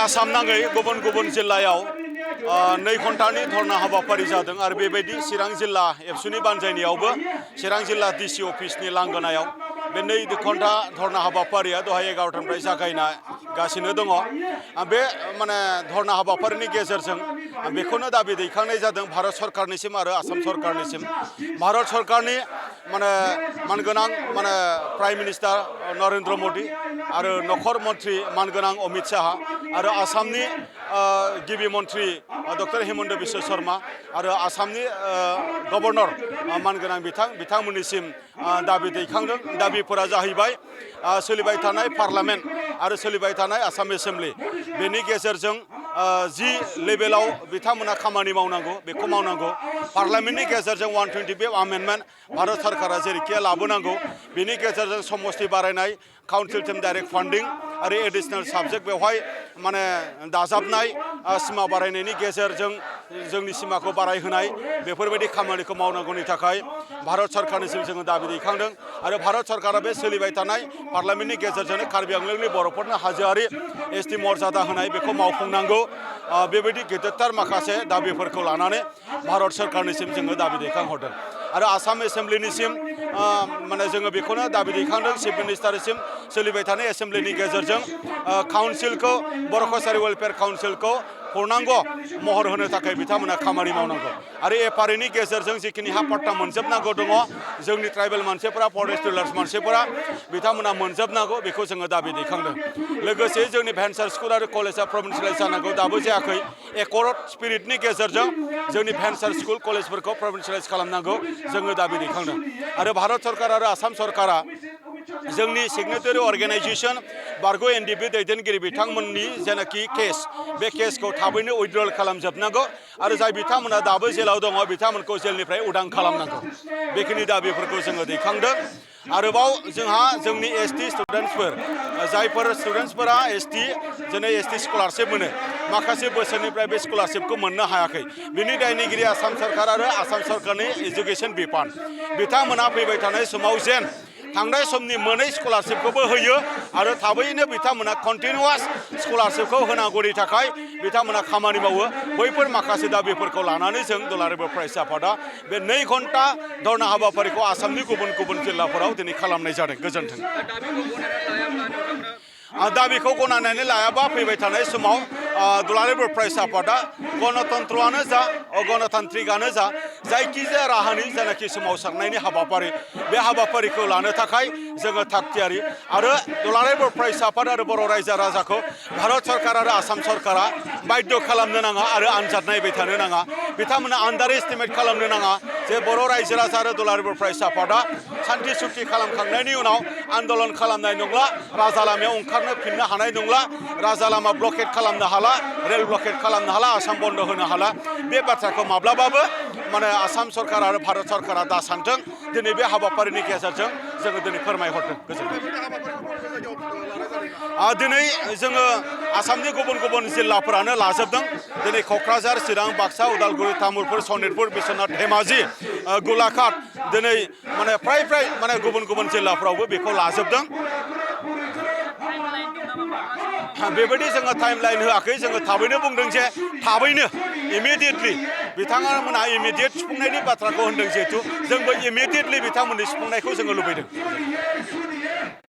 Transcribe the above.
आसाम नाङै गुबुन गुबुन जिल्लायाव 2 घन्टानि धरना हाबाफारि जादों आरो बेबायदि चिरां जिल्ला एबसुनि बानजायनायावबो चिरां जिल्ला डिसि अफिसनि लांगोनायाव बे 2 घन्टा धरना हाबाफारिया दहाय 11टानिफ्राय जागायगासिनो दङ। बे माने धरना हाबाफारिनि गेजेरजों बेखौनो दाबि दैखांनाय जादों भारत सरकारनिसिम आरो आसाम सरकारनिसिम। भारत सरकारनि माने मानगोनां माने प्राइम मिनिस्टार नरेन्द्र मोदी आरो नखर मन्त्रि मानगोनां अमित शाह आरो आसामनि गिबि मन्त्रि डक्टर हिमन्त बिश्व शर्मा आरो आसामनि गभर्नर मानगोनां बिथांमोननिसिम दाबि दैखांदों। दाबिफोरा जाहैबाय सोलिबाय थानाय पार्लामेन्ट आरो सोलिबाय थानाय आसाम एसेम्बलि बेनि गेजेरजों जि लेभेलाव बिथांमोना खामानि मावनांगौ बेखौ मावनांगौ। पार्लामेन्टनि गेजेरजों 125 आमेन्डमेन्ट भारत सरकारा जेरैखि लाबोनांगौ बेनि गेजेरजों समस्ति बारायनाय काउन्सिल टिम डाइरेक्ट फान्डिं आरो एडिशनेल साबजेक्ट बेवहाय माने दाजाबनाय सिमा बारायनायनि गेजेरजों जोंनि सिमाखौ बारायहोनाय बेफोरबायदि खामानिखौ मावनांगौनि थाखाय भारत सरकारनिसिम जोङो दाबि दैखांदों आरो भारत सरकारा बे सोलिबाय थानाय पार्लामेन्टनि गेजेरजोंनो कार्बि आंलंनि बर'फोरनो हाजोआरि एसटि मर्यादा होनाय बेखौ मावफुंनांगौ। बेबायदि गेदेरथार माखासे दाबिफोरखौ लानानै भारत सरकारनिसिम जोङो दाबि दैखांहरदों आरो आसाम एसेम्बलिनिसिम माने जोङो बेखौनो दाबि दैखांदों चिफ मिनिस्टारसिम सोलिबाय थानाय एसेम्बलिनि गेजेरजों काउन्सिलखौ बर' कसारि वेलफेयार काउन्सिलखौ पूर्णांग महर होनो थाखाय बिथांमोना खामानि मावनांगौ आरो एफआरएनि गेजेरजों जिखिनि हा पट्टा मोनजोबनांगौ दङ जोंनि ट्राइबेल मानसिफोरा फरेस्ट डिलार्स मानसिफोरा बिथांमोना मोनजोबनांगौ बेखौ जोङो दाबि दैखांदों। लोगोसे जोंनि भेन्सार स्कुल आरो कलेजा प्रभिन्सियेलाइज जानांगौ दाबो जायाखै। एकर्ड स्पिरिटनि गेजेरजों जोंनि भेन्सार स्कुल कलेजफोरखौ प्रभिन्सियेलाइज खालामनांगौ जोङो दाबि दैखांदों आरो भारत सरकार आरो आसाम सरकारा जोंनि सिगनेटारि अर्गेनाइजेसन बारग' एनडिएफबि दैदेनगिरि बिथांमोननि जेनाखि केस बे केसखौ थाबैनो उइथड्रल खालामजोबनांगौ आरो जाय बिथांमोना दाबो जेलाव दङ बिथांमोनखौ जेलनिफ्राय उदां खालामनांगौ बेखिनि दाबिफोरखौ जोङो दैखांदों। आरोबाव जोंहा जोंनि एसटि स्टुडेन्टसफोर जायफोर स्टुडेन्टसफोरा एसटि स्कलारशिप मोनो माखासे बोसोरनिफ्राय बे स्कलारशिपखौ मोननो हायाखै बिनि दायनिगिरि आसाम सरकार आरो आसाम सरकारनि एजुकेशन बिफान बिथांमोना फैबाय थानाय समाव जेन थांनाय समनि मोनै स्कलारशिपखौबो होयो आरो थाबैनो बिथांमोना कन्टिनिउआस स्कलारशिपखौ होनांगौनि थाखाय बिथांमोना खामानि मावो। बैफोर माखासे दाबिफोरखौ लानानै जों दुलाराय बर' फरायसा आफादा बे 2 घन्टा धरना हाबाफारिखौ आसामनि गुबुन गुबुन जिल्लाफोराव दिनै खालामनाय जादों। गोजोन्थों। दाबिखौ गनायनानै लायाबा फैबाय थानाय समाव दुलाराय बर' फरायसा आफादा गणतन्त्रआनो जा अगणतान्त्रिकआनो जा जायखिजाया राहानि जेनाखि सोमावसारनायनि हाबाफारि बे हाबाफारिखौ लानो थाखाय जोङो थागथियारि आरो दुलाराय बर' फरायसा आफाद आरो बर' रायजो राजाखौ भारत सरकार आरो आसाम सरकारा बाध्य खालामनो नाङा आरो आनजाद नायबाय थानो नाङा। बिथांमोना आन्डार एस्टिमेट खालामनो नाङा जे बर' रायजो राजा आरो दुलाराय बर' फरायसा आफादा सान्थि सुक्ति खालामखांनायनि उनाव आन्दलन खालामनाय नंला राजा लामायाव ओंखारनो फिननो हानाय नंला राजा लामा ब्लकेट खालामनो हाला रेल ब्लकेट खालामनो हाला आसाम बन्द होनो हाला बे बाथ्राखौ माब्लाबाबो माने आसाम सरकार आरो भारत सरकारा दा सानथों दिनै बे हाबाफारिनि गेजेरजों जोङो दिनै फोरमायहरदों। गोजोन्थों। दिनै जोङो आसामनि गुबुन गुबुन जिल्लाफोरानो लाजोबदों दिनै क'क्राझार चिरां बाक्सा उदालगुरि तामुलपुर सनितपुर बिश्वनाथ धेमाजि गलाघाट दिनै माने फ्राय माने गुबुन गुबुन जिल्लाफ्रावबो बेखौ लाजोबदों। बेबायदि जोङो टाइम लाइन होआखै जोङो थाबैनो बुंदों जे थाबैनो इमिडियेटलि बिथांमोनहा इमिडियेट सुफुंनायनि बाथ्राखौ होनदों जिहेथु जोंबो इमिडियेटलि बिथांमोननि सुफुंनायखौ जोङो लुबैदों।